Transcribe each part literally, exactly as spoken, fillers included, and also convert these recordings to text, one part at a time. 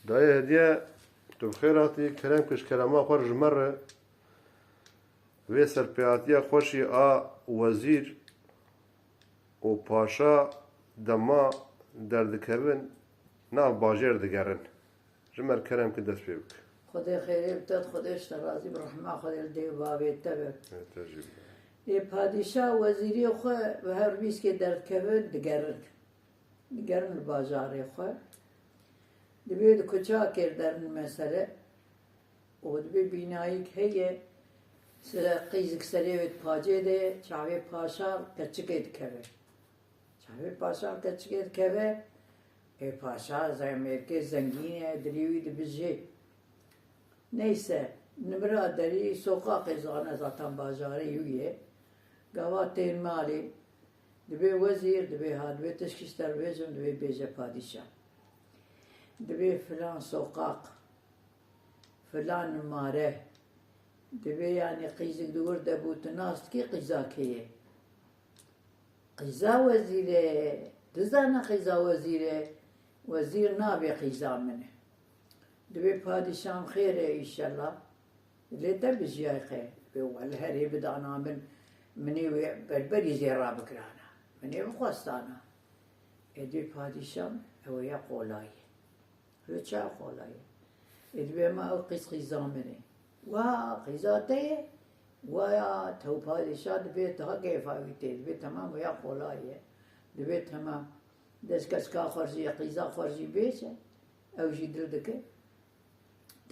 Dayê Hediye, tu bi xêr hatî, kerem kir ji kerema xwe ji me re. Vê serpêhatiya xweşî a wezîr û paşa dema derdikevin nav bajêr digerin. Ji me re kerem kir dest pê bike. Xwedê xêrê bi te, Xwedê ji te razî bi, rehma Xwedê li dê û bavê te be. Te jî be. Ê padîşah wezîrê xwe bi her mîskê derdikevin digerin. Digerin li bajarê xwe. Dibê di kuçakê derin mesele û dibê bînayîk heye, sere qîzik serê wê di pacê de, çavê paşa keçikê dikeve. Çavê paşa keçikê dikeve, ê paşa zemêrkê zengîn e, dilê wî dibijê. Neyse, nimira derî soqaqê zane zaten bajarê wî ye. Gava tên malê, dibê wezîr, dibê ha, dibê tişkî ji te re bêjim, dibê bêje padîşah. Dibê filan soqaq, filan nimare, dibê yanî qîzik di wir de bû, tu nas dikî qîza kê ye? Qîza wezîr e, dizane qîza wezîr e, wezîr nabê qîza min e. Dibê padîşam xêr e înşellah. Lê te bijiyay xê. Wê wele herê bidana min, min ê wê berberî zêra bikirana. Min ê bixwestana. Ê dibê padîşam, ew ya qolay e. Wê çawa qolay e? Ê dibê ma ew qîz qîza min e. Wa qîza te ye? Wa ya tew padîşah dibê daha keyfa wî tê. Dibê temam, wê ya qolay e. Dibê temam. Dest keçika xwe jî, qîza xwe jî bêje. Ew jî dil dike.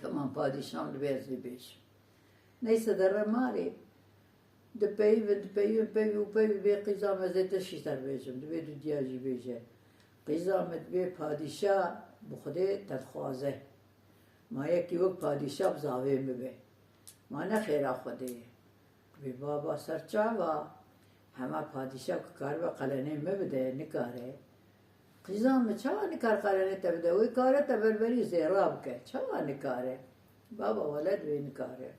Temam, padîşam dibê ez dibêjim. Neyse, dere malê. Dipeyivin, dipeyivin, peyv û peyv bê qîza me zê te şî ser bêjim. Dibê dudiya jî bêje. Qîza me dibê padîşah bi Xwedê te dixwaze. Ma yekî wek padîşah bi zavê min be. Ma ne xêra Xwedê ye. Dibê baba ser çava. Hema padîşah ku karibe qelenê min bide, nikare. Qîza min çawa nikar qelenê te bide? Wê kare te berberî zêra bike. Çawa nikare? Baba wele dibê nikare.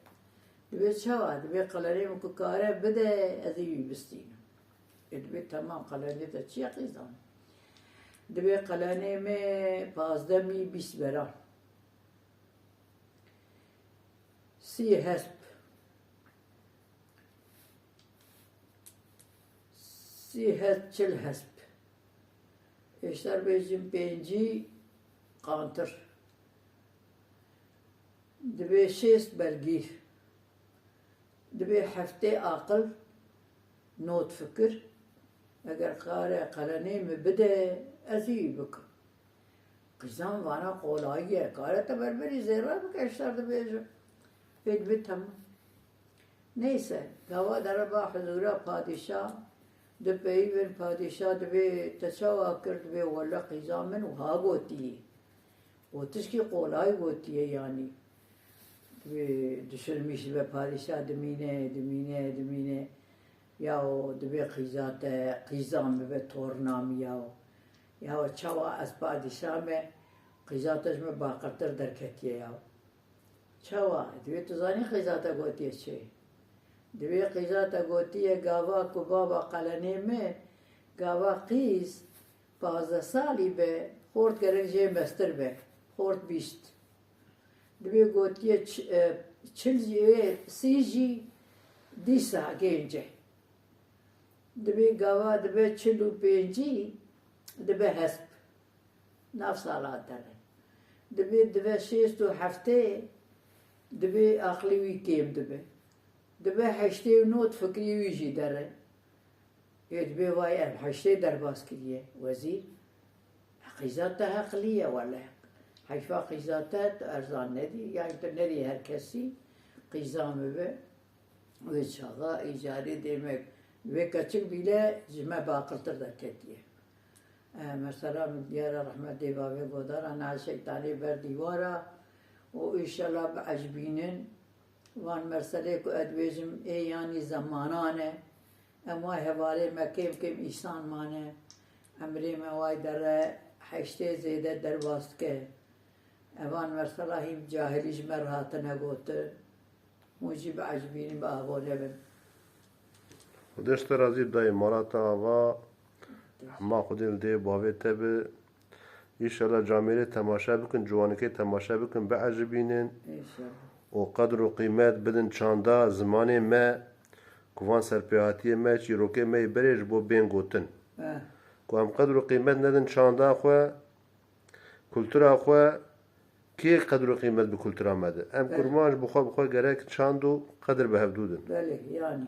Dibê çawa? Dibê qelenê min ku kare bide, ez ê wî bistînim. Ê dibê temam, qelenê te çi ye qîza min? Dibê qelenê me pazdeh mî bîst beran. Sî hesp. Sî hesp, çil hesp. Êşter bêjin pêncî qantir. Dibê şêst belgîr. Dibê heftê aqil, not fikir. Eger kare qelenê min bide, ez ê wî bikim. Qîza min vana qolayî ye. Kare te berberî zêra bike, ji te re dibêjim. Pê dibê temam. Neyse, gava dere ba huzûra padîşah, dipeyivin, padîşah dibê te çawa kir, dibê wele qîza min wiha gotiyê. Û tişkî qolay gotiye yanî. Dibê dişilmîş dibe, padîşah dimîne, dimîne, dimîne. Yaw dibê qîza te, qîza min be torna min yaw. Yaw çawa ez padîşah me, qîza te ji min baqirtir derketiye yaw. Çawa? Dibê tu zanî qîza te gotiye çi? Dibê qîza te gotiye gava ku baba qelenê min, gava qîz pazdeh salî be, xort gerek jê mestir be, xort bîst. Dibê gotiye ç-, e, çil jî, e, sî jî dîsa gênc e. Dibê gava dibe çil û pêncî, dibe hesp. Nav sala te re. Dibê dibe şêst û heftê, dibê aqilî wî kêm dibe. Dibe heştê û not fikrî wî jî dere. Ê dibê vay ev heştê derbas kiriye wezîr. Qîza te heqilî ye wele. Heyfa qîza te, tu erzan nedî, yanî tu nedî her kesî qîza min be. Wê çaxa îcarê dê me, wê keçik bîle ji me baqiltir derketiye. E, mesela min diyara rehmet dê bavê godara, na şeytanê ber dîwara û înşellah biecibînin. Van meselê ku ez dibêjim ê yanî zemanan e. Em wa hevalê me kêm kêm îsan mane. Emrê me way dere heştê zêde derbas dike. Evan mesela hîn cahilî ji me re hatine gotin. Hûn jî biecibînin, bi abone bin. Xwedê ji te razî bi dayê mala te ava. Hema Xwedê li dê bavê te bi. Înşallah camêrê temaşe bikin, ciwanikê temaşe bikin, biecibînin Înşallah. û qedr û qîmet bidin çanda zimanê me, ku van serpêhatiyê me, çîrokê me yê berê ji bo bên gotin. Eh, Ku em qedr û qîmet nedin çanda xwe, kultura xwe, kê qedr û qîmet bi kultura me de? Em Evet. kurmanc bi xwe bi xwe gerek çand û qedr bi hevdû din. Belê, yani.